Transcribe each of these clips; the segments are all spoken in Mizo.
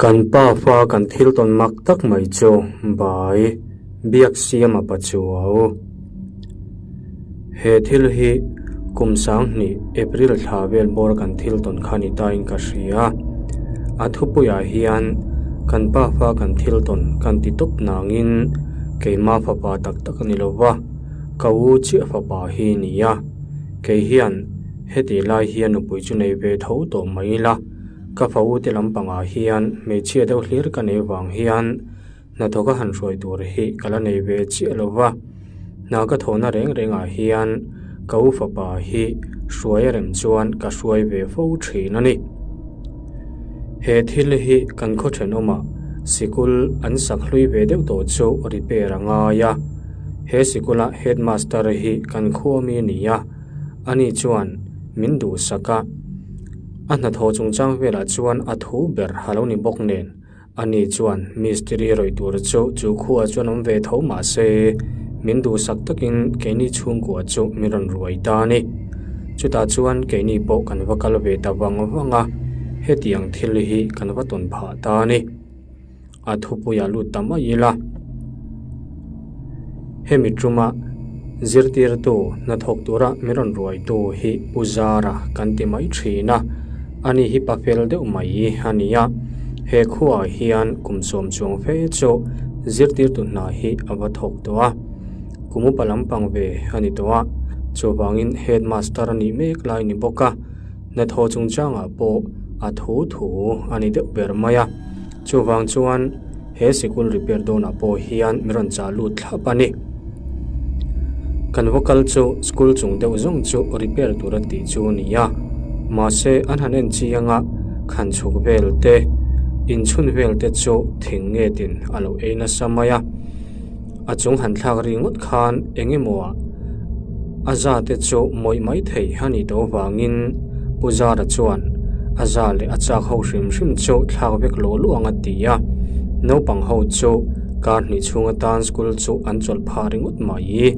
Kan pa fa kan thil tawn mak tak mai chu bai biak siam a pa chuau. He thil hi kum sanghnih April thla vel bawr kan thil tawn kha ni ta in ka hria. A thupuiah hian kan pa fa kan thil tawn kan ti tawp nangin keima fapa tak tak a ni lo va, ka u chiah fapa hi a ni a. Kei hian hetih lai hian nupui chu nei ve tho tawh mai ila. Ka fa ute lampangah hian hmeichhia deuh hlir ka nei vang hian hnathawk a han hruai tur hi ka la nei ve chiah lo va, hna ka thawhna reng rengah hian ka u fapa hi hruai a rem chuan ka hruai ve fo thin a ni. He thil hi kan khaw thenawmah sikul an sak hlui ve deuh tawh chu repair a ngai a, he sikula headmaster hi kan khua mi a ni a, ani chuan min duhsak a. A hnathawh chungchang velah chuan a thu ber a lo ni bawk nen, ani chuan mistiri rawih tur chu chu khuaah chuan awm ve tho mah se, min duhsak takin keini chhungkua chu min rawn ruai ta a ni. Chutah chuan keini pawh kan va kal ve ta vang vang a, hetiang thil hi kan va tawn phah ta a ni. A thupuiah lut ta mai ila. Hemi tuma zirtirtu hnathawk tura min rawn ruaitu hi Pu Zara kan ti mai thin a, ani hi pa fel deuh mai a ni a. He khuaah hian kum sawm chuang fe chu zirtirtu hna hi a va thawk tawh a, kum upa lampang ve a ni tawh a, chuvangin headmaster a nih mek lai ni bawk a. Hnathawh chungchangah pawh a thu thu a ni deuh ber mai a, chuvang chuan he sikul repair dawnah pawh hian min rawn chah lut thlap a ni. Kan va kal chu school chung deuh zawng chu repair tur a tih chu a ni a, mahse an han en chiang a, khan chhuk vel te, inchhun vel te chu thing ngetin a lo ei nasa mai a. A chung han thlak ri ngawt khan eng emaw ah a za te chu mawih mai thei a nih tawh avangin Pu Zara chuan a za leh a chak ho hrim hrim chu thlak vek lawh luh ang a ti a, naupang ho chu kar hnih chhung atan school chu an chawlh phah ringawt mai.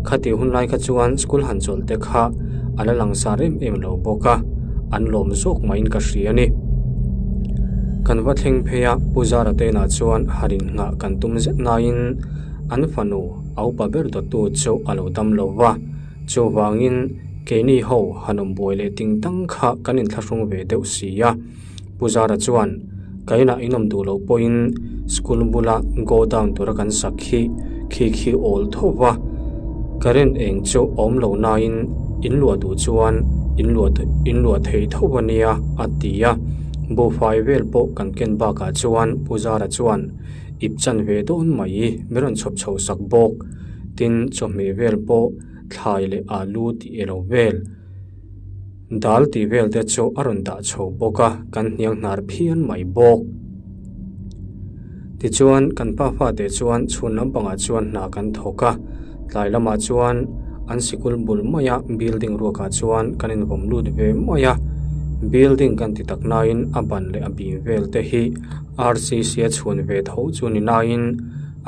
Khatih hun lai kha chuan school han chawlh te kha a la langsar em em lo bawk a, an lawm zawk maiin ka hria a ni. Kan va thleng phei a, Pu Zara te inah chuan har innghah kan tum zet naiin an fanu a upa ber dawttu chu a lo dam lo va, chuvangin keini ho han awm buai leh ting tang kha kan inthlahrung ve deuh si a. Pu Zara chuan, Ka inah in awm duh loh pawhin school bula go down tura kan sak hi khi khi awl tho va, current eng chu a awm lo nain in luah duh chuan in luah in luah thei tho a nia a ti a. Buhfai vel pawh kan ken bakah chuan Pu Zara chuan ip chan ve dawn mai min rawn chhawp chho sak bawk. Tin, chawhmeh vel pawh thlai leh alu tih elo vel. Dal tih vel te chu a rawn dah chho bawk a, kan hniang hnar phian mai bawk. Tichuan, kan pa fate chuan chhun lampangah chuan hna kan thawk a, tlai lamah chuan an sikul bul maia building ruakah chuan kan invawm lut ve mai a. Building kan ti tak naiin a ban leh a bing vel te hi RCC a chhun ve tho chu ni naiin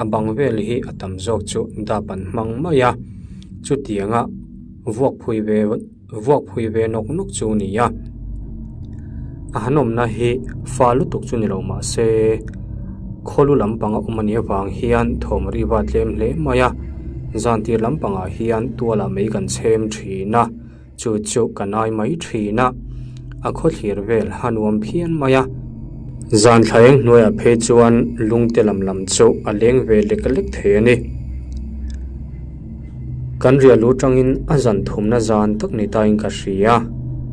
a bang vel hi a tam zawk chu dap an hmang mai a, chutianga vuak phui ve. Vuak phui ve nawk nawk chu a ni a, a han awmna hi fa lutuk chu ni lo mah se khawlu lampang a awm a nih avang hian thawm riva a tlem hle mai a, zan tir lampangah hian tualah mei kan chhem thin a, chu chu kan ai mai thin a, a khawthlir vel a nuam phian mai a. Zan thla eng hnuaiah phei chuan lungte lam lam chu a leng ve lek lek thei a ni. Kan riah lu tangin a zan thumna zan tak ni tain ka hria.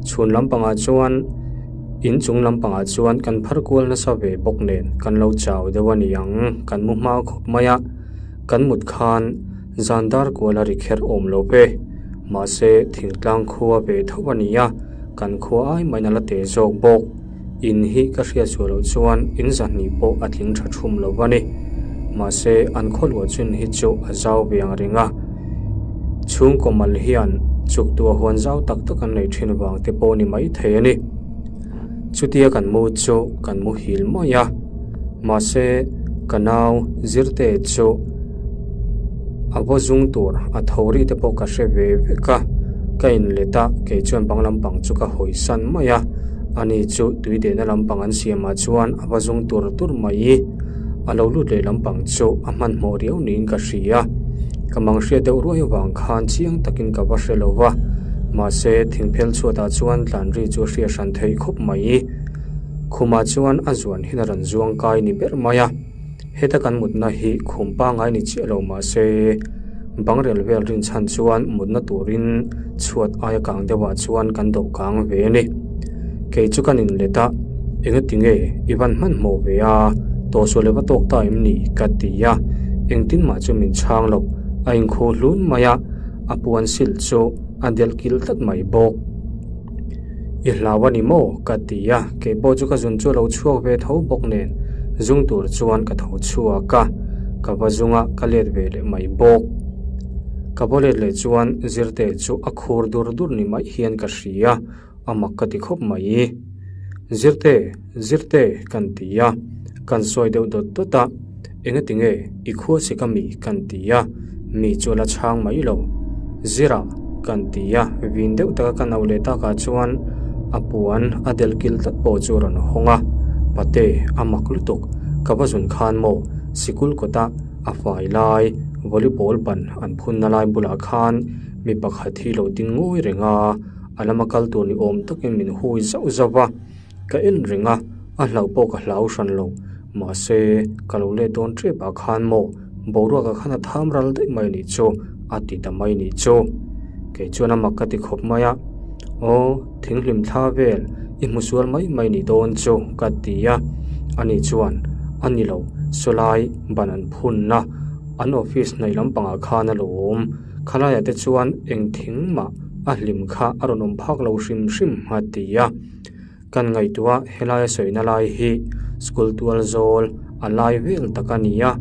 Chhun lampangah chuan in chung lampangah chuan kan phar kual nasa ve bawk nen kan lo chau deuh a ni ang, kan mu hma khawp mai a, kan mut khan zan dar kual a ri kher awm lo ve. Mahse thingtlang khua ve tho a ni a, kan khua ai maiin a la teh zawk bawk. In hi ka hriat suah loh chuan in zahnih pawh a tling tha thum lo a ni. Mahse, an khawluah chun hi chu a zau ve ang reng a. Chhungkaw mal hian chuk tua huan zau tak tak an nei thin vang te pawh ni mai thei a ni. Chutia kan mu chu kan muhil mai a. Mahse, ka nau Zirte chu a vaw zung tur a tho ri te pawh ka hre ve vek a. Ka inlet a, kei chuan bang lampang chu ka hawisan mai a. Ani chu tui dehna lampang an siamah chuan a va zung tur tur mai. A lo lut leh lampang chu a hmanhmawh riau niin ka hria. Ka mang hriat deuh ruai avang khan chiang takin ka va hre lo va, mahse thingphel chhuatah chuan tlan ri chu a hria hran theih khawp mai. Khumah chuan a zuan hian a rawn zuang kai ni ber mai a. Heta kan mutna hi khum pangngai ni chiah lo mahse bangrel vel rinchhan chuan mutna turin chhuat aia kang deuhah chuan kan dawh kang ve a ni. Kei chu kan inlet a, engati nge i van hmanhmawh ve a, tawhsual i va tawk ta em ni? ka ti a, engtin mah chu min chhang lo, a inkhuh hlun mai a, a puan sil chu a delh kilh tlat mai bawk. I hlau a ni maw? ka ti a, kei pawh chu ka zun chu a lo chhuak ve tho bawk nen zung tur chuan ka tho chhuak a, ka va zung a, ka let ve leh mai bawk. Ka va let leh chuan Zirte chu a khur dur dur ni mai hian ka hria, a mak ka ti khawp mai. Zirte, Zirte kan ti a, kan sawi deuh dawt dawt a. Engati nge i khua sik a mi kan ti a, mi chu a la chhang mai lo. Zira kan ti a, vin deuh taka ka no leh takah chuan a puan a delh kil tlat pawh chu a rawn hawng a, Pate a mak lutuk, ka va zun khan maw sikul kawta a fai lai volleyball ban an phunna lai bulah khan mi pakhat hi lo ding ngawi reng a, a lama kal tur ni awm takin min hui zauh zauh a. Ka en reng a, a hlauh pawh ka hlau hran lo. Mahse, ka lo let dawn tep ah khan maw boruak ah khan a tham ral daih mai nih chu a ti ta mai nih chu. Kei chuan a mak ka ti khawp mai a, Aw, thinghlim thla vel i hmu sual mai mai nih dawn chu ka ti a. Ani chuan, A ni lo, sawlai ban an phunna an office hnaih lampangah khan a lo awm. Khalaiah te chuan eng thing mah a hlim kha a rawn awm phak lo hrim hrim a ti a. Kan ngaihtuah helaia sawina lai hi school tual zawl a lai vel tak a ni a,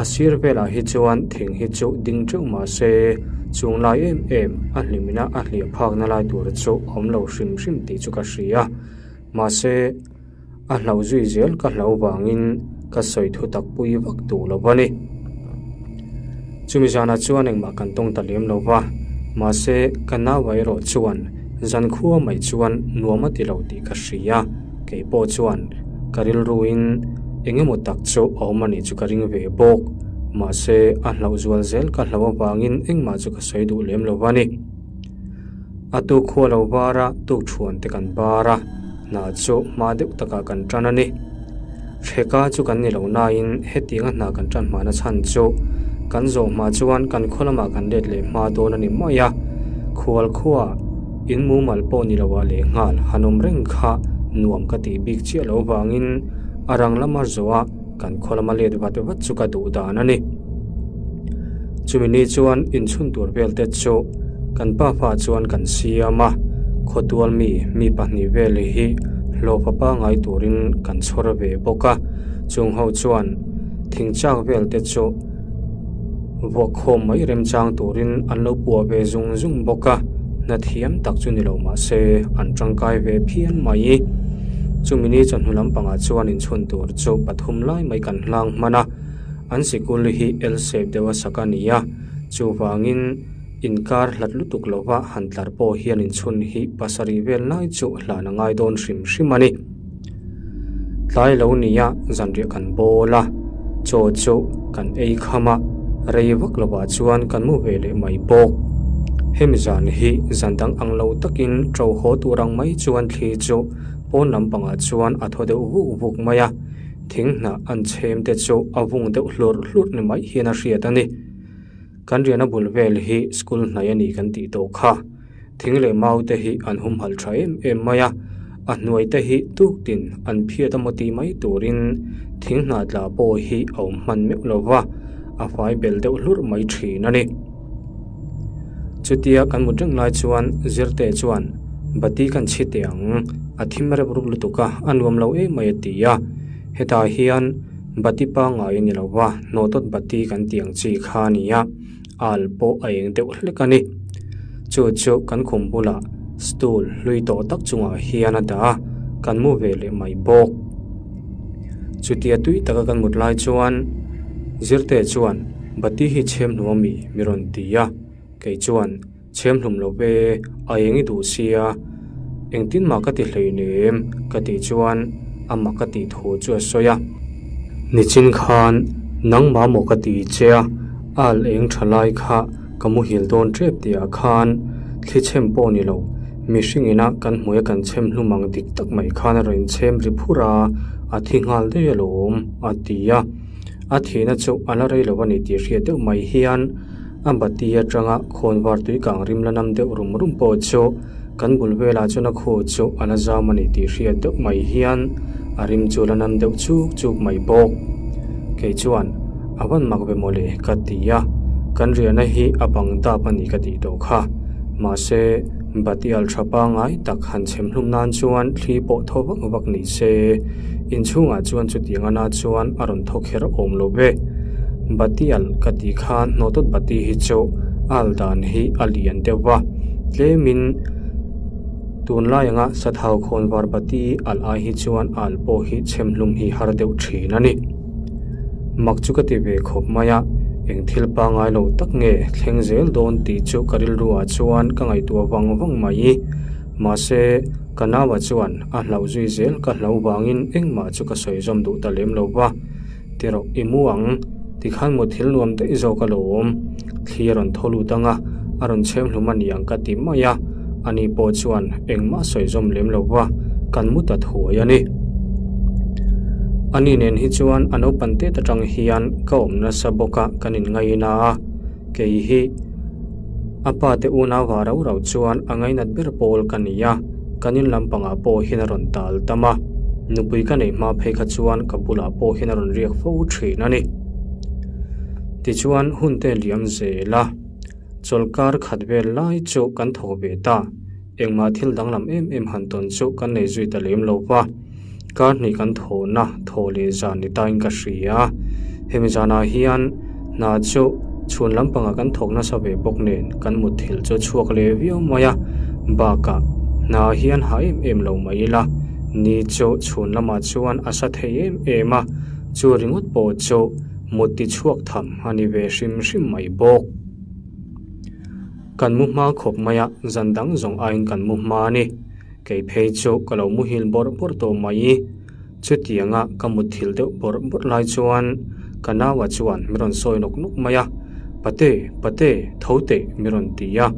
a sir velah hi chuan thing hi chu ding teuh mah se chung lai em em a hlimna a hliah phakna lai tur chu a awm lo hrim hrim tih chu ka hria mahse A hlauh zui zel ka hlauh vangin ka sawi thu tak pui vak duh lo a ni. Chumi zanah chuan engmah kan tawng ta lem lo va, mahse ka naua erawh chuan zankhua mai chuan nuam a ti lo tih ka hria. Kei pawh chuan ka rilruin eng emaw tak chu a awm a nih chu ka ring ve bawk. Mahse a hlauh zual zel ka hlauh avangin engmah chu ka sawi duh lem lo a ni. A tuk khua lo bar a, tuk thuan te kan bar a, hna chu hma deuh takah kan tan a ni. Hreka chu kan ni lo nain hetianga hna kan tan hmahna chhan chu kan zawh hma chuan kan khaw lamah kan let leh hma dawn a ni mai a, khual khua in mumal pawh ni loah leh nghal han awm reng kha nuam ka tih bik chiah lo vangin a rang lama zawh a, Kan khaw lama let vat vat chu ka duh dan a ni. Chumi ni chuan inchhun tur vel te chu kan pa fa chuan kan siam a, khawtual mi mi pahnih vel hi hlawhfa pangai turin kan chhawr ve bawk a, chung ho chuan thingchak vel te chu Vuak khawm mai remchang turin an lo puah ve zung zung bawk a, hna thiam tak chu ni lo mah se an tangkai ve phian mai. Chumi ni chawhnu lampangah chuan inchhun tur chu pathum lai mai kan hlang hman a, an sikul hi L shape deuh a sak a ni a, chuvangin inkar hlat lutuk lova han tlar pawh hian inchhun hi pasarih vel lai chu hlan a ngai dawn hrim hrim a ni. Tlai lo nia zanriah kan bawl a, chaw chu kan ei kham a, rei vak lovah chuan kan mu ve leh mai bawk. Hemi zan hi zan dang ang lo takin ṭo haw tur ang mai chuan thli chu pawn lampangah chuan a thaw deuh vuk vuk mai a, thing hnah an chhem te chu a vung deuh hlurh hlurh ni mai hian a hriat a ni. Kan riahna bul vel hi school hnai a ni kan tih tawh kha. Thing leh mau te hi an humhalh tha em em mai a, a hnuai te hi tuk tin an phiat a maw tih mai turin thing hnah tla pawh hi a awm hman meuh lo va, a fai bel deuh hlurh mai thin a ni. Chutia kan mut reng lai chuan Zirte chuan bati kan chhi teh ang, a thim rep rup lutuk a, a nuam lo em mai a ti a, hetah hian bati pangngai a ni lo va, hnawhtawt bati kan tih ang chi kha a ni a. Al pawh a eng deuh hlek a ni. Chu chu kan khum bulah stool hlui tawh tak chungah hian a dah a, kan mu ve leh mai bawk. Chutia tui taka kan mut lai chuan Zirte chuan bati hi chhem hlum a mi mi rawn ti a, kei chuan chhem hlum lo ve a eng i duh sia. Engtin mah ka ti hleinem ka tih chuan a mak ka tih thu chu a sawi a. Nichin khan nangmah maw ka ti che a, al eng tha lai kha ka muhil dawn tep tih ah khan thli chhem pawh ni lo, mihring ina kan hmuia kan chhem hlum ang dik tak mai khan a rawn inchhem ri phur a, a thi nghal daih alawm a ti a. A thihna chu a la rei lo a ni tih hriat deuh mai hian a bati atanga khawnvar tui kang rim la nam deuh rum rum pawh chu kan bul velah chuan a khu chu a la zam a ni tih hriat deuh mai hian a rim chu la nam deuh chuk chuk mai bawk. Kei chuan a van mak ve mawle ka ti a, kan riahna hi a bang dap a ni ka tih tawh kha. Mahse, bati al tha pangngai tak han chhem hlum nan chuan thli pawh thaw vak vak ni se. Inchhungah chuan chutiang ana chuan a rawn thaw kher awm lo ve. Bati al ka tih khan hnawhtawt bati hi chu al dan hi a lian deuh va, tlemin tunlai anga sathau khawnvar bati al ai hi chuan al pawh hi chhem hlum hi har deuh thin a ni. Mak chu ka ti ve khawp mai a, eng thil pangngai lo tak nge thleng zel dawn tih chu ka rilru ah chuan ka ngaihtuah vang vang mai. Mahse, ka naua chuan a hlauh zui zel ka hlo vangin engmah chu ka sawi zawm duh ta lem lo va. Ti rawh, i mu ang, tikhan mut thil nuam daih zawk a lo awm. Thli a rawn thaw lut ang a, a rawn chhem hlum a ni ang ka ti mai a. Ani pawh chuan engmah sawi zawm lem lo va, kan mu ta thuai a ni. Ani nen hi chuan a naupan tet atang hian ka awm nasa bawk a, kan inngaina a, kei hi. A pa te unau ha rau rau chuan a ngainat ber pawl ka ni a, kan in lampangah pawh hian a rawn tal tam a, nupui ka neih hma phei kha chuan ka bulah pawh hian a rawn riak fo thin a ni. Tichuan hun te liam zel a, chawlhkar khat vel lai chu kan thawk ve ta. Engmah thil danglam em em han tawn chu kan nei zui ta lem lo va, kar hnih kan thawhna thaw leh zan ni tain ka hria. Hemi zanah hian hna chu chhun lampangah kan thawk nasa ve bawk nen kan mutthilh chu chhuak leh viau mai a, bakah hna hian ha em em lo mai ila, ni chu chhun lamah chuan a sa thei em em a, chu ringawt pawh chu mut ti chhuak tham a ni ve hrim hrim mai bawk. Kan mu hma khawp mai a, zan dang zawng aiin kan mu hma a ni. Kei phei chu ka lo muhil bawrh bawrh tawh mai. Chutianga ka mutthilh deuh bawrh bawrh lai chuan ka naua chuan min rawn sawi nawk nawk mai a, Pate, pate, tho teh min rawn ti a.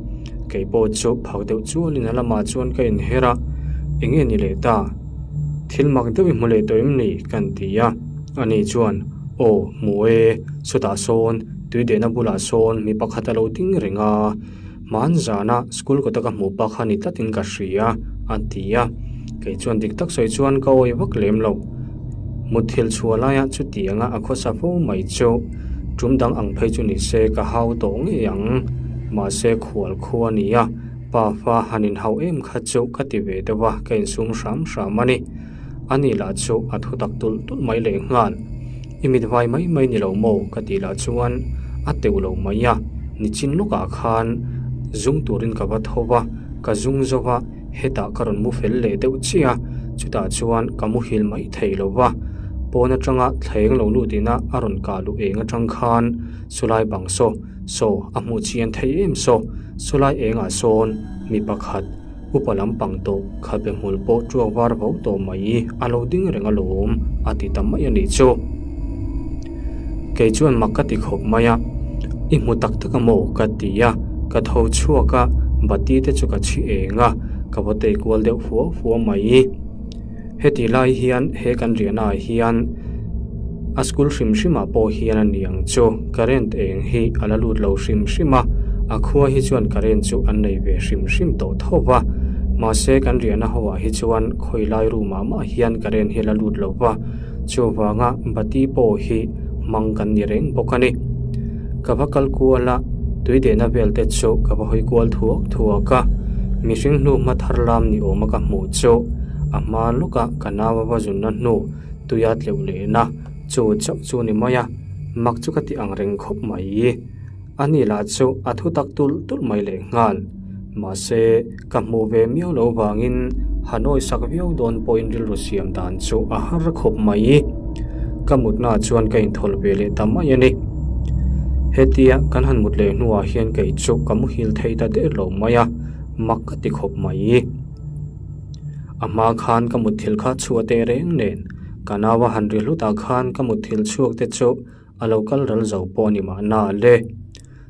Kei pawh chu phak deuh chualin a lamah chuan ka inher a, Enge ni leh ta? Thil mak deuh i hmu leh tawh em ni? Kan ti a. Ani chuan, Aw, hmu e, chutah sawn Tui dehna bulah sawn mi pakhat a lo ding reng a, hman zana school kawta ka hmuh pa kha ni tlatin ka hria a ti a, kei chuan dik tak sawi chuan ka awi vak lem lo. Mutthilh chhuah laia chutianga a khawsa fo mai chu tum dang ang phei chu ni se ka hau tawh ngei ang, mahse khual khu a ni a, pa fa han inhauh em kha chu ka ti ve deuh a, ka insum hram hram a ni. Ani lah chu a thutak tulh tulh mai lehnghal. I mit vai mai mai ni lo maw? ka tih lah chuan a teuh lo mai a, nichin lawkah khan zung turin ka va tho va, ka zung zo va, hetah ka rawn mu fel leh deuh chiah a, chutah chuan ka muhil mai thei lo va, pawn atanga thleng lo lut ina a rawn kah luh eng atang khan chulai bang saw, saw a hmuh chian thei em saw, chulai engah sawn mi pakhat. Upa lampang tawh khabe hmul pawh tuak var vo tawh mai a lo ding reng alawm a ti ta mai a nih chu. Kei chuan mak ka ti khawp mai a, I hmu tak tak a maw? ka ti a, ka tho chhuak a, bati te chu ka chhi eng a, ka va tei kual deuh fua fua mai. Heti lai hian he kan riahnaah hian a school hrim hrimah pawh hian a ni ang chu current eng hi a la lut lo hrim hrim a, a khua hi chuan current chu an nei ve hrim hrim tawh tho va, mahse kan riahna ho ah hi chuan khawi lai room ah mah hian current hi a la lut lo va, chuvanga bati pawh hi hmang kan ni reng bawk a ni. Ka va kal kual a, tui dehna vel te chu ka va hawi kual thuak thuak a, mihring hnu hma thar lam ni awma ka hmuh chu a hma lawka ka nau a va zunna hnu tuia tleuh lehna chu chauh chu ni mai a, mak chu ka ti ang reng khawp mai. Ani lah chu a thu tak tulh tulh mai leh nghal. Mahse, ka hmuh ve miau lo vangin Hanoi sak viau dawn pawhin rilru siam dan chu a har khawp mai. Ka mutnaah chuan ka inthawlh ve leh ta mai a ni. Hetia kan han mut leh hnuah hian kei chu ka muhil thei ta der lo mai a, mak ka ti khawp mai. A hma khan ka mutthilh kha chhuah teh reng nen, ka nau a han ri hlutah khan ka mutthilh chhuak te chu a lo kal ral zo pawh a ni mahna le.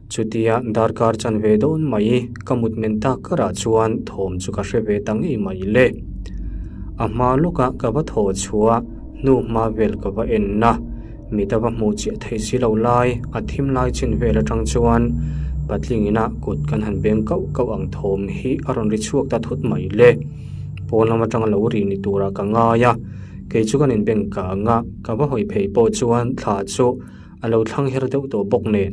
Chutia darkar chan ve dawn mai ka mut men tak karah chuan thawm chu ka hre ve ta ngei mai le. A hma lawka ka va thaw chhuah hnu hma vel ka va en a, mit a va hmuh chiah thei si lo lai a thim lai chin vel atang chuan patling ina kut kan han beng kauh kauh ang thawm hi a rawn ri chhuak ta thut mai le. Pawn lam atanga lo ri ni turah ka ngai a, kei chu kan inbeng kang a, ka va hawi phei pawh chuan thla chu A lo thlang her deuh tawh bawk nen,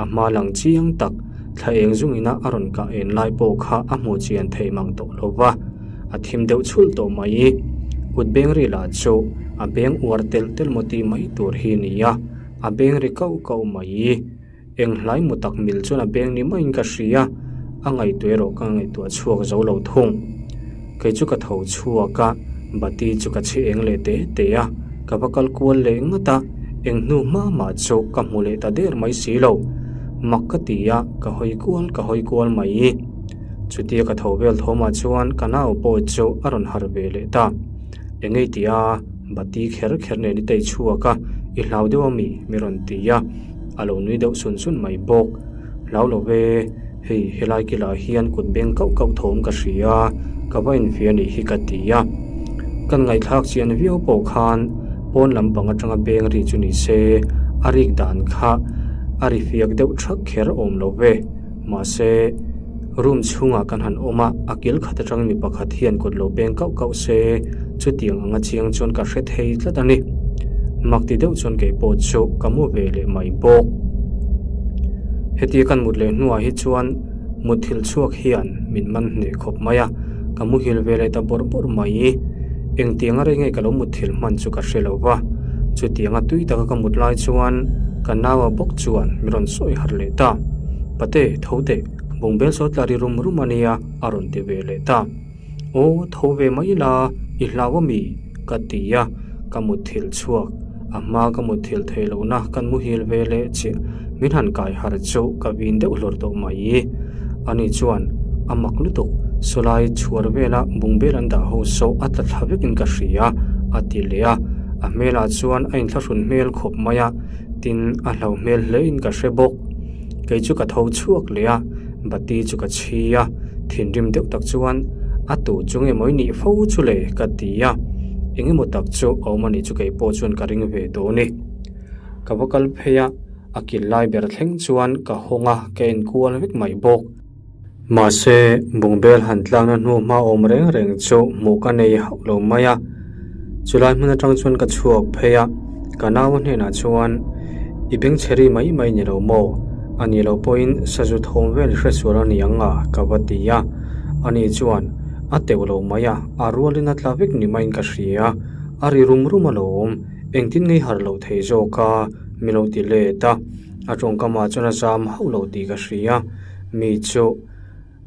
a hma lang chiang tak, thla eng zungina a rawn kah en lai pawh kha a hmuh chian thei mang tawh lo va, a thim deuh chhulh tawh mai. Kut beng ri lah chu a beng uar telh telh maw tih mai tur hi a ni a, a beng ri kauh kauh mai. Eng hlai mu tak mil chuan a beng ni maiin ka hria, a ngaihtuah erawh ka ngaihtuah chhuak zo lo thung. Kei chu ka tho chhuak a, bati chu ka chhi eng leh te te a, ka va kal kual leh ngat a, eng hnu hma mah chu ka hmu leh ta der mai si lo. Mak ka ti a, ka hawi kual ka hawi kual mai. Chutia ka tho vel thawmah chuan ka nau pawh chu a rawn harh ve leh ta. Engei ti a, bati kher kher nen i tei chhuak a, i hlau deuh a mi? mi rawn ti a, a lo nui deuh sun sun mai bawk. Hlau lo ve. Hei helai kilah hian kut beng kauh kauh thawm ka hria, ka va infiah nih hi ka ti a. Kan ngaihthlak chian viau pawh khan pawn lampang atanga beng ri chu ni se, a rik dan kha a ri fiak deuh thak kher awm lo ve. Mahse, room chhungah kan han awm a, a kil khat atangin mi pakhat hian kut lo beng kauh kauh se, chutiang anga chiang chuan ka hre thei tlat a ni. Mak ti deuh chuan kei pawh chu ka mu ve leh mai bawk. Hetia kan mut leh hnuah hi chuan mutthilh chhuak hian min man hneh khawp mai a, ka muhil ve leh ta bawrh bawrh mai. Engtianga rei nge ka lo mutthilh hman chu ka hre lo va, chutianga tui taka ka mut lai chuan ka naua bawk chuan min rawn sawi harh leh ta. Pate, tho teh, bungbel saw tla ri rum rum a nia, a rawn ti ve leh ta. Aw, tho ve mai ila, i hlau a mi? ka ti a, ka mutthilh chhuak. A hma ka mutthilh theih lohna kan muhil ve leh chiah min han kai harh chu ka vin deuh hlur tawh mai. Ani chuan a mak lutuk, sawlai chhuar vela bungbel an dah ho saw a tla thla vekin ka hria a ti leh a, a hmelah chuan a inthlahrun hmel khawp mai a, tin a hlau hmel hlein ka hre bawk. Kei chu ka tho chhuak leh a, bati chu ka chhi a, thinrim deuh tak chuan a tu chu nge mawi nih fo chu le ka ti a, eng emaw tak chu a awm a nih chu kei pawh chuan ka ring ve tawh a ni. Ka va kal phei a, a kil lai ber thleng chuan ka hawng a, ka enkual vek mai bawk. Mahse, bungbel han tlakna hnu hma awm reng reng chu hmuh ka nei hauh lo mai a. Chulai hmun atang chuan ka chhuak phei a, ka nau hnenah chuan, I bengchhe ri mai mai ni lo maw? A ni lo pawhin sazu thawm vel hre sual a ni ang a, ka va ti a. Ani chuan, A teuh lo mai a, a rualin a tla vek ni maiin ka hria. A ri rum rum alawm, engtin ngei harh loh thei zawk a, mi lo ti let a. A tawngkamah chuan a zam hauh lo tih ka hria. Mi chu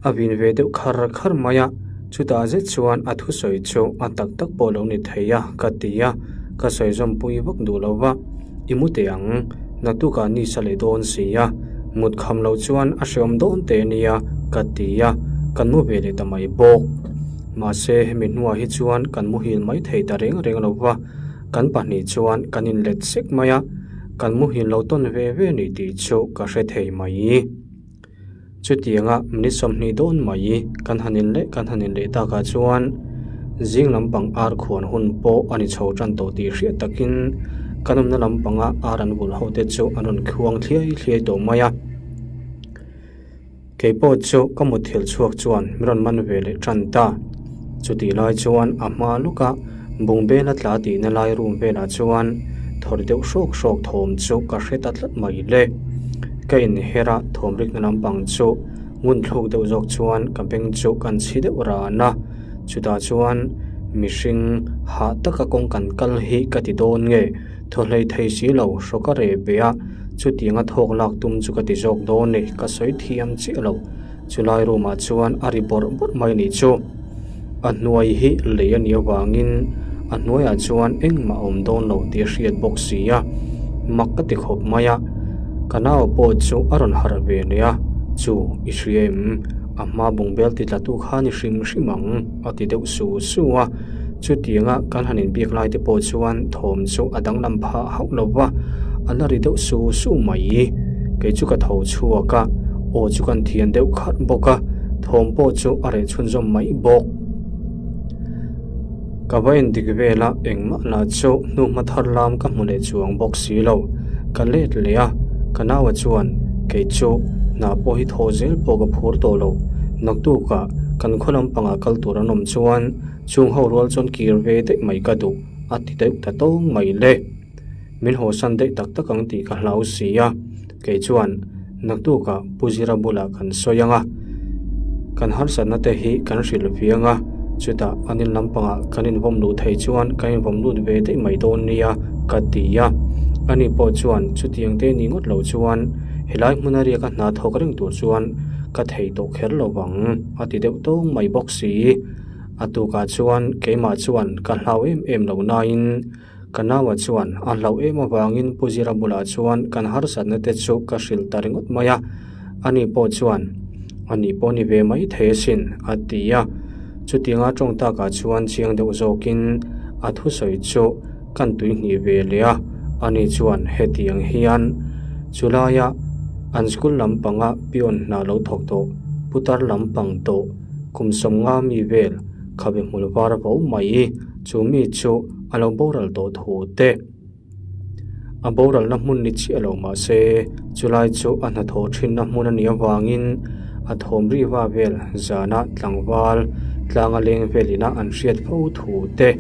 a vin ve deuh khar khar mai a, chutah zet chuan a thusawi chu a tak tak pawh lo ni thei a ka ti a, ka sawi zawmpui vak duh lo va, I mu teh ang, naktukah ni sa leh dawn si a, mut kham loh chuan a hreawm dawn teh ania ka ti a, kan mu ve leh ta mai bawk. Mahse hemi hnuah hi chuan kan muhil mai thei ta reng reng lo va, kan pahnih chuan kan inlet sek mai a, kan muhil lo tawn ve ve ni tih chu ka hre thei mai. Chutianga minute 20 dawn mai kan han in leh kan han in leh takah chuan zing lampang ar khuan hun pawh a ni chho tan tawh tih hriat takin kan awmna lampanga ar an vulh ho te chu an rawn khuang thliai thliai tawh mai a. Kei pawh chu ka mutthilh chhuak chuan min rawn man ve leh tan ta. Chutih lai chuan a hma lawka bungbel a tla tihna lai room velah chuan thawr deuh hrawk hrawk thawm chu ka hre ta tlat mai le. Ka inher a, thawm rikna lampang chu ngun thluk deuh zawk chuan ka beng chu kan chhi deuh ran a. Chutah chuan mihring hah taka kawng kan kal hi ka ti dawn nge? Thaw hlei thei si lo, hrawk a reh ve a, chutianga thawk lak tum chu ka ti zawk dawn ni, ka sawi thiam chiah lo. Chulai room ah chuan a ri bawrh bawrh mai nih chu. A hnuai hi lei a nih avangin a hnuaiah chuan engmah a awm dawn lo tih a hriat bawk si a, mak ka ti khawp mai a. Ka nau pawh chu a rawn harh ve leh a, Chu, i hria em? A hma bungbel ti tlatu kha ni hrim hrim ang, a ti deuh su su a. Chutianga kan han inbiak lai te pawh chuan thawm chu a danglam phah hauh lo va, a la ri deuh su su mai. Kei chu ka tho chhuak a, aw chu kan thian deuh kharh bawk a, thawm pawh chu a reh chhunzawm mai bawk. Ka va endik vel a, engmah lah chu hnuhma thar lam ka hmu leh chuang bawk si lo. Ka let leh a, ka naua chuan kei chu hna pawh hi thaw zel pawh ka phur tawh lo. Naktukah kan khaw lampangah kal tur an awm chuan chung ho rual chuan kir ve daih mai ka duh a ti deuh ta tawng mai le. Min hawsan daih tak tak ang tih ka hlau si a. Kei chuan naktukah Pu Zira bulah kan sawi ang a, kan harsatna te hi kan hrilh viang a, chutah an in lampangah kan invawm luh thei chuan kan invawm lut ve daih mai dawn nia ka ti a. Ani pawh chuan chutiang te ni ngawt lo chuan helai hmuna riaka hna thawk reng tur chuan ka thei tawh kher lo vang a ti deuh tawng mai bawk si. A tukah chuan keimah chuan ka hlau em em lo nain, Ka naua chuan a hlauh em avangin Pu Zira bulah chuan kan harsatna te chu ka hrilh ta ringawt mai a, ani pawh chuan, Ani pawh ni ve mai thei asin, a ti a. Chutianga tawng takah chuan chiang deuh zawkin a thusawi chu kan tuihnih ve leh a, ani chuan hetiang hian chulaia an school lampanga peon hna lo thawk tawh, putar lampang tawh kum sawmnga mi vel khabe hmul var vo mai chu mi chu a lo boral tawh thu te. A boralna hmun ni chiah lo mah se, chulai chu a hnathawh thinna hmun a nih avangin a thawm riva vel zana tlangval tlanga leng velina an hriat fo thu te,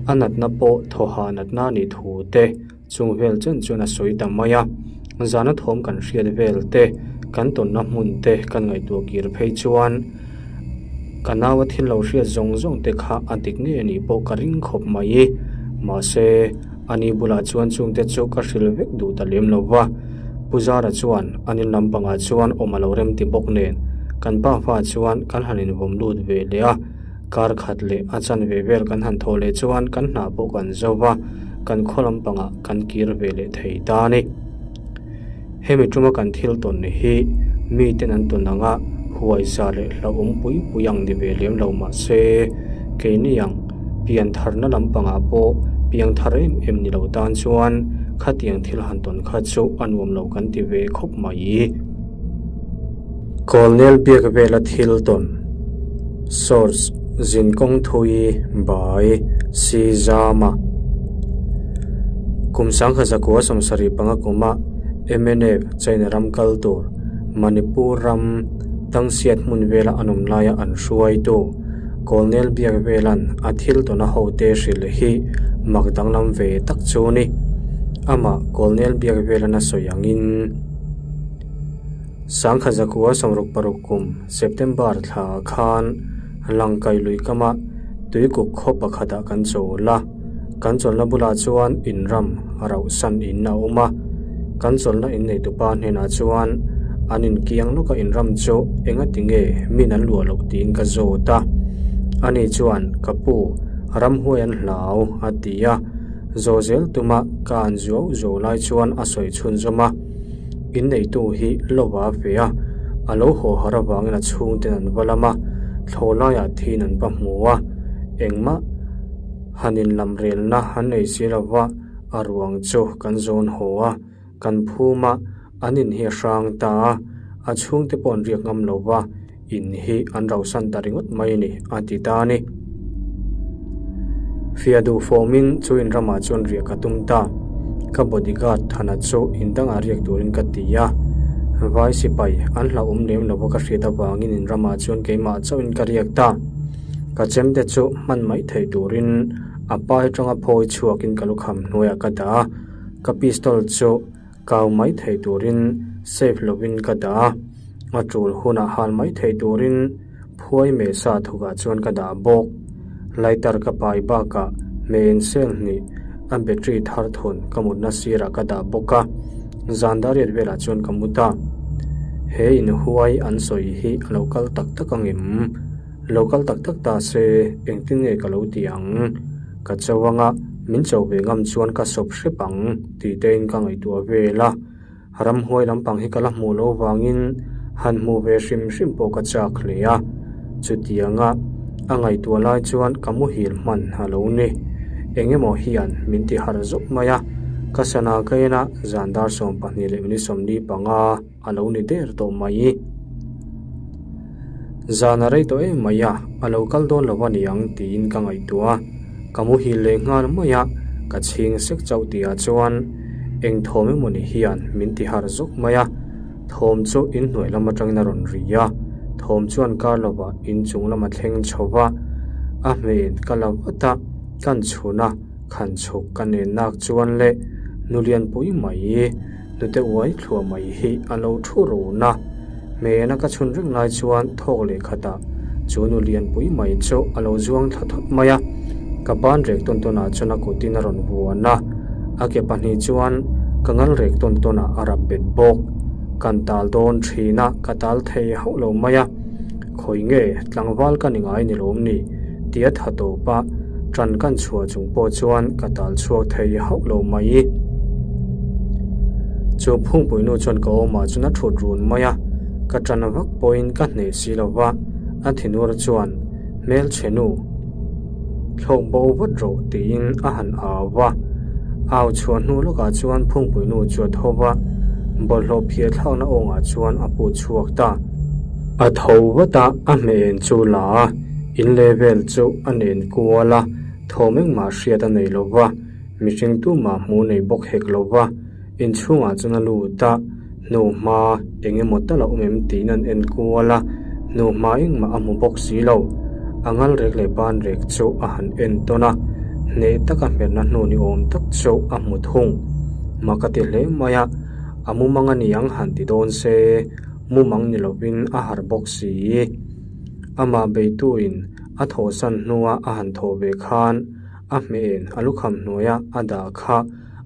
a natna pawh thawha natna a nih thu te, Chung vel chen chuan a sawi ta mai a, zana thawm kan hriat vel te, kan tawnna hmun te kan ngaihtuah kir phei chuan ka naua thil lo hriat zawng zawng te kha a dik ngei a nih pawh ka ring khawp mai. Mahse, ani bulah chuan chungte chu ka hrilh vek duh ta lem lo va, Pu Zara chuan an in lampangah chuan awm a lo rem ti bawk nen kan pa fa chuan kan han invawm lut ve leh a. Kar khat leh a chanve vel kan han thawh leh chuan kan hna pawh kan zo va, kan khaw lampangah kan kir ve leh thei ta a ni. Hemi tuma kan thil tawn hi miten an tawn anga huaisa leh hlauhawm pui pui ang ni ve lem lo mah se, keini ang pian tharna lampangah pawh piang thar em em ni lo tan chuan khatiang thil han tawn kha chu a nuam lo kan ti ve khawp mai. Colonel biak vela thil tawn, Source, Zinkawng Thui by Si Zama Kum sangkhat zakua sawmsarih panga kuma mnf China ram kal tur Manipur ram Tangsiat hmun vela an awm laia an hruaitu Colonel biak velan a thil tawna hote hrilh hi mak danglam ve tak chu ni. Amah Colonel biak velan a sawi angin. Sangkhat zakua 66 kum September thla khan Langkai lui kama tuikuk khaw pakhatah kan chawl a, kan chawlhna bulah chuan inram rauhsan in a awm a, kan chawlhna inneitupa hnenah chuan an inkiang lawka inram chu engati nge min an luah loh tiin ka zawt a, ani chuan ka pu ramhuai an hlau a ti a, zawh zel tuma ka an zuau zuau lai chuan a sawi chhunzawm a. Inneitu hi lova a fe a, a lo haw har avangin a chhungten an va lam a, thlawh laiah thiin an va hmu a, engmah han inlamrelna an nei si lo va, a ruang chu kan zawn haw a, kan phum a, an in hi a hrang ta a, a chhungte pawh an riak ngam lo va. In hi an rauhsan ta ringawt mai a ni, a ti ta a ni. Fiah duh fawmin chu in ramah chuan riah ka tum ta. Ka bodyguard Thana chu in dangah riak turin ka ti a. Vai sipai an hlauhawm lem lova ka hriat avangin in ramah chuan keimah chauhin ka riak ta. Ka chemte chu hman mai thei turin a pai atanga phawi chhuakin ka lukham hnuaiah ka dah a. Ka pistol chu Kau mai thei turin safe lovin ka dah a, a tul hunah hal mai thei turin phuai meh sa thukah chuan ka dah bawk. Lighter ka pai bakah hmeiin cell hnih a battery thar thun ka mutna sirah ka dah bawk a, zan dariat velah chuan ka mu ta. He inhuai an sawi hi a lo kal tak tak ang em? Lo kal tak tak ta se engtin nge ka lo ti ang? Ka cho anga min cho ve ngam chuan ka sawp hrep ang. Tih tein ka ngaihtuah vel a, ramhuai lampang hi ka la hmuh loh vangin Han hmuh ve hrim hrim pawh ka chak hle a, chutianga a ngaihtuah lai chuan ka muhil hman a lo ni. Eng emaw hian min ti harh zawk mai a, ka sana ka en a, zan dar 12 leh minute 45 a lo ni der tawh mai. Zan a rei tawh em mai a, a lo kal dawn lo a niang tiin ka ngaihtuah a, ka muhil leh nghal mai a, ka chhing sek chauh tihah chuan eng thawm emaw ni hian min ti harh zawk mai a. Thawm chu inhnuai lam atangin a rawn ri a, thawm chuan kar lovah inchung lam a thleng chho va, a hmel ka la vat a, kan chhun a, khan chhuk ka nen nak chuan le nu lianpui mai, hnute uai thluah mai hi a lo thu run a, hmena ka chhun reng lai chuan thawk leh khatah chu nu lianpui mai chu a lo zuang thla thawt mai a, ka ban rek tawn tawnah chuan a kutin a rawn vuan a. A ke pahnih chuan ka ngal rek tawn tawn ah a rap bet bawk. Kan tal dawn thin a, ka tal thei hauh lo mai a. Khawi nge tlangval ka ni ngai ni lawm ni? Tia tha tawp a, ṭan kan chhuah chung pawh chuan ka tal chhuak thei hauh lo mai. Chu phungpui nu chuan ka awmah chuan a thut run mai a, ka ṭan vak pawhin ka hneh si lo va, a thinur chuan hmelchhe nu. Thlawk bo vat rawh tiin a han au a. Au chhuah hnu lawkah chuan phungpui nu chu a tho va, bawlhhlawh phiah thlakna awngah chuan a put chhuak ta. A tho vat a, a hmeh en chu la a, in leh vel chu a nen kual a, thawm engmah hriat a nei lo va, mihring tumah hmuh nei bawk hek lo va. Inchhungah chuan a lut a, hnuhma eng emaw tal a awm em tiin an en kual a, hnuhma engmah a hmu bawk si lo. A ngal rek leh ban rek chu a han en tawn a, hneh taka hmerna hnu ni awm tak chu a hmu thung. Mak a ti hle mai a, a mumang a niang han ti dawn se, mumang ni lovin a harh bawk si. Amah beituin a thawhsan hnua a han thawh ve khan a hmeh en a lukham hnuaia a dah kha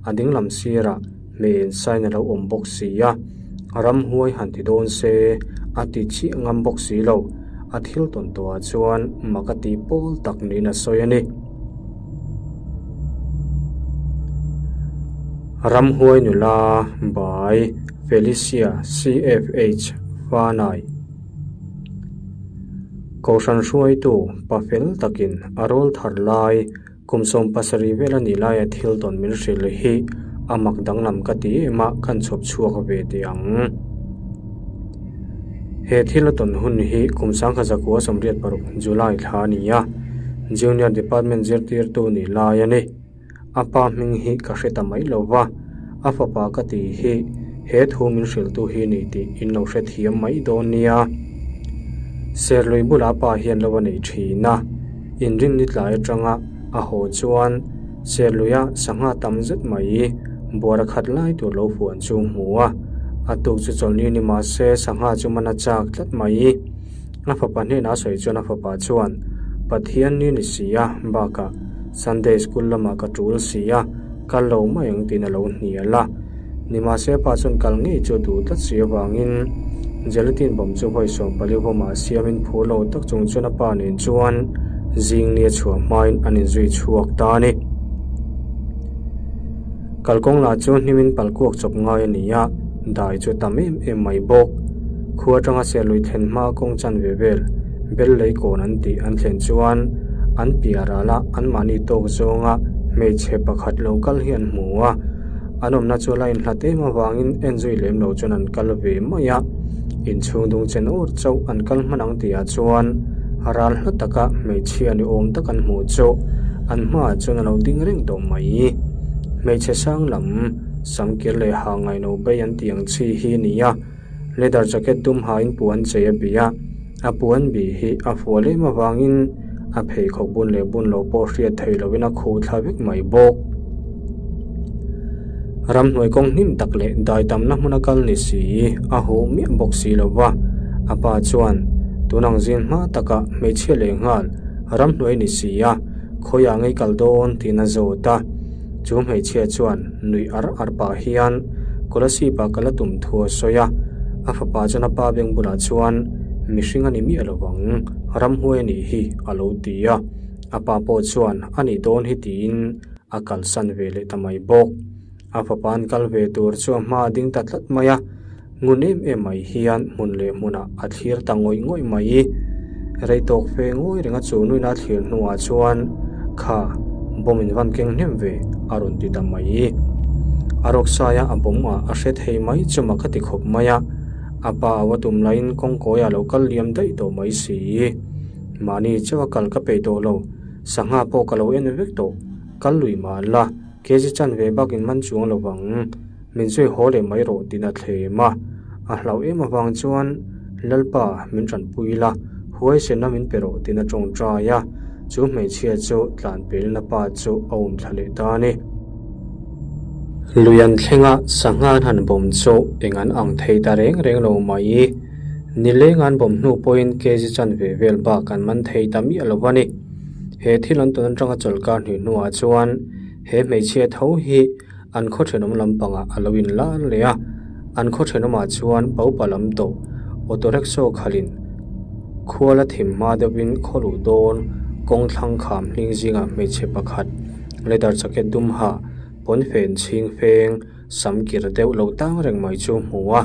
A dinglam sirah hmel sign a lo awm bawk si a, ramhuai han ti dawn se a ti chiah ngam bawk si lo, a thil tawn tawhah chuan mak a tih pawl tak niin a sawi a ni. Ramhuai nula by Felicia CFH Fanai Kohhran hruaitu pa fel takin a rawl thar lai Kum 70 vel a nih laia thil tawn min hrilh hi a mak danglam ka ti em a, kan chhawp chhuak ve teh ang. He thil a tawn hun hi kum 1986 July thla a ni a, Junior Department zirtirtu nih lai a ni. A pa hming hi ka hre ta mai lo va, a fapa ka tih hi he thu min hrilhtu hi ni tih in lo hrethiam mai dawn nia. Serlui bulah a pa hian lo a nei thin a. Inrinni tlai atanga a haw chuan Serluia sangha tam zet mai buara khat lai tur lo fuan chu hmu a, a tuk chu chawlhni ni mah se sangha chu man a chak tlat mai. A fapa hnenah a sawi chuan a fapa chuan, Pathian ni ni si a, bakah Sunday school lamah ka tul si a, kal lo mai ang tiin a lo hnial a. Nimahse pa chuan kal ngei chu a duh tlat si avangin Gelatin bawm chu vawi 14 vawmah siamin phur lo tak chung chuan a pa nen chuan zing ni a chhuah hmain an inzui chhuak ta a ni. Kalkawng lah chu hnimin palkuak chawp ngai a ni a, dai chu a tam em em mai bawk. Khua atanga Serlui thlen hma kawng chanve vel bel lei kawn an tih an thlen chuan an piah ral a, anmahni tawk zawnga hmeichhe pakhat lo kal hi an hmu a. An awmna chu la inhlat em avangin en zui lem lo chuan an kal ve mai a, inchhung dung chen awr chauh an kal hman ang tihah chuan ral hla taka hmeichhia ni awm tak an hmuh chu an hmaah chuan a lo ding reng tawh mai. Hmeichhe sang lam samkir leh ha ngaino bei an tih ang chi hi a ni a. Leather jacket dum hain puan chei a bih a, a puan bih hi a fual em avangin a pheikhawk bun leh bun loh pawh hriat theih lohin a khuh thla vek mai bawk. Ramhnuai kawng hnim tak leh dai tamna hmuna kal ni si a huh miah bawk si lo va, a pa chuan tun ang zin hma takah hmeichhia leh nghal ramhnuai ni si a, khawiah ngei kal dawn tiin a zawt a. Chu hmeichhia chuan nuih ar ar pah hian Kolasib-ah ka la tum thu a sawi a, a fapa chuan a pa beng bulah chuan mihring a ni miah lo vang, ramhuai a nih hi a lo ti a, a pa pawh chuan a nih dawn hi tiin a kalsan ve leh ta mai bawk. A fapa an kal ve tur chu a hma a ding ta tlat mai a. Ngun em em mai hian hmun leh hmunah a thlir ta ngawih ngawih mai. Rei tawk fe ngawi renga chu nuina a thlir hnuah chuan, Kha, bawm in van keng hnem ve, a rawn ti ta mai. A rawk saia a bawm ah a hre thei mai chu mak a ti khawp mai a, a pa au a tum laiin kawngkawi ah lo kal liam daih tawh mai si. Mahni chauh a kal ka peih tawh lo, sangha pawh ka lo en vek tawh, kal lui mah la, kg chanve bak in man chuang lo vang. Min zui haw leh mai rawh tiin a thlem a, a hlauh em avang chuan Lalpa min tanpui la, huaisenna min pe rawh tiin a tawngtai a, chu hmeichhia chu tlan pelin a pa chu a um thla leh ta a ni. Lui an thlenga sangha an han bawm chu eng an ang thei ta reng reng lo mai. Nileng an bawm hnu pawhin kg chanve vel bak an man thei ta miah lo a ni. He thil an tawn atanga chawlhkar hnih hnuah chuan he hmeichhia tho hi An khaw thenawm lampangah a lo inlar leh a, an khaw thenawmah chuan paupa lam tawh auto rickshaw khalhin khual a thim hma deuhin khaw luh dawn kawng thlang kham hling zingah hmeichhe pakhat leather jacket dum ha pawnfen chhing feng sam kir deuh lo tang reng mai chu a hmu a,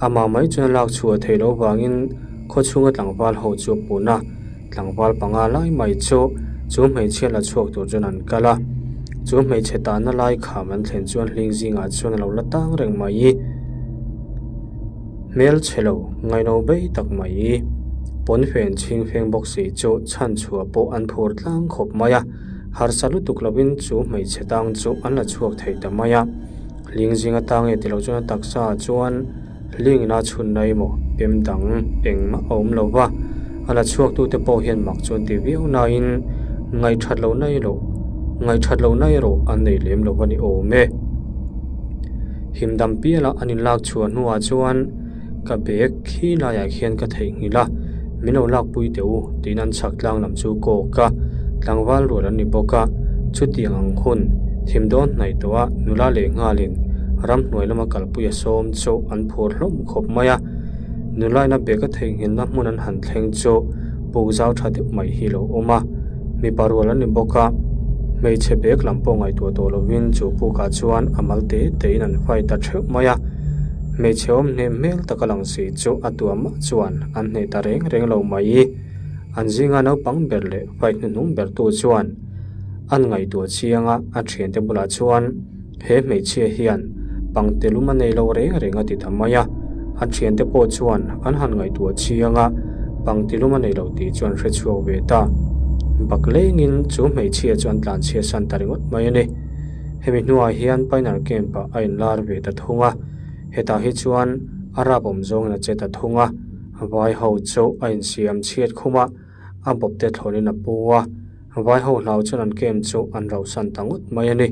amah mai chuan a lak chhuah theih loh vangin khaw chhunga tlangval ho chu a pun a. Tlangval panga lai mai chu chu hmeichhia la chhuak tur chuan an kal a, chu hmeichhe tahna lai kham an thlen chuan hling zingah chuan a lo la tang reng mai. Hmelchhe lo ngaino bei tak mai pawnfen chhing feng bawk si chu chhan chhuah pawh an phur tlang khawp mai a, harsa lutuk lovin chu hmeichhe tang chu an la chhuak thei ta mai a, hling zinga tang e tilo chuan a taksa ah chuan. Lingin a chhun na emaw pem dang engmah a awm lo va, a la chhuaktute pawh hian mak chuan ti viau nain ngaihthat lohna erawh ngaihthat lohna erawh an nei lem lo a ni awm e. Himdam piala an inlak chhuah hnuah chuan ka bag khi laiah khian ka theihnghilh a, min lo lakpui teh u tiin an chhak tlang lam chu kawk a, tlangval rual an ni bawk a, chutiang ang hun thim dawn hnaih tawh a nula leh nghalin ramhnuai lama kalpui a sawm chu an phur hlawm khawp mai a, nula ina bag a theihnghilhna hmun an han thleng chu puk zau tha deuh mai hi lo awm a, mipa rual an ni bawk a, hmeichhe bag lam pawh ngaihtuah tawh lovin chu pukah chuan a mal te tein an fai ta theuh mai a, hmeichhe awm hnem hmel taka lang si chu a tuah mah chuan an hneh ta reng reng lo mai. An zinga naupang ber leh fight hnuhnung bertu chuan an ngaihtuah chiang a, a thiante bulah chuan he hmeichhia hian pangte lum a nei lo reng reng a ti ta mai a. A thiante pawh chuan an han ngaihtuah chiang a, pangte lum a nei lo tih chu an hre chhuak ve ta. Bak lengin chu hmeichhia chu an tlanchhia san ta ringawt mai a ni. Hemi hnuah hian Pioneer Camp-ah a inlar ve ta thung a, hetah hi chuan a rap awm zawngin a che ta thung a. Vai ho chu a insiam chhiat khum a, a bawp te thlawnin a pu a, vai ho hlau chuan an camp chu an rauhsan ta ngawt mai a ni.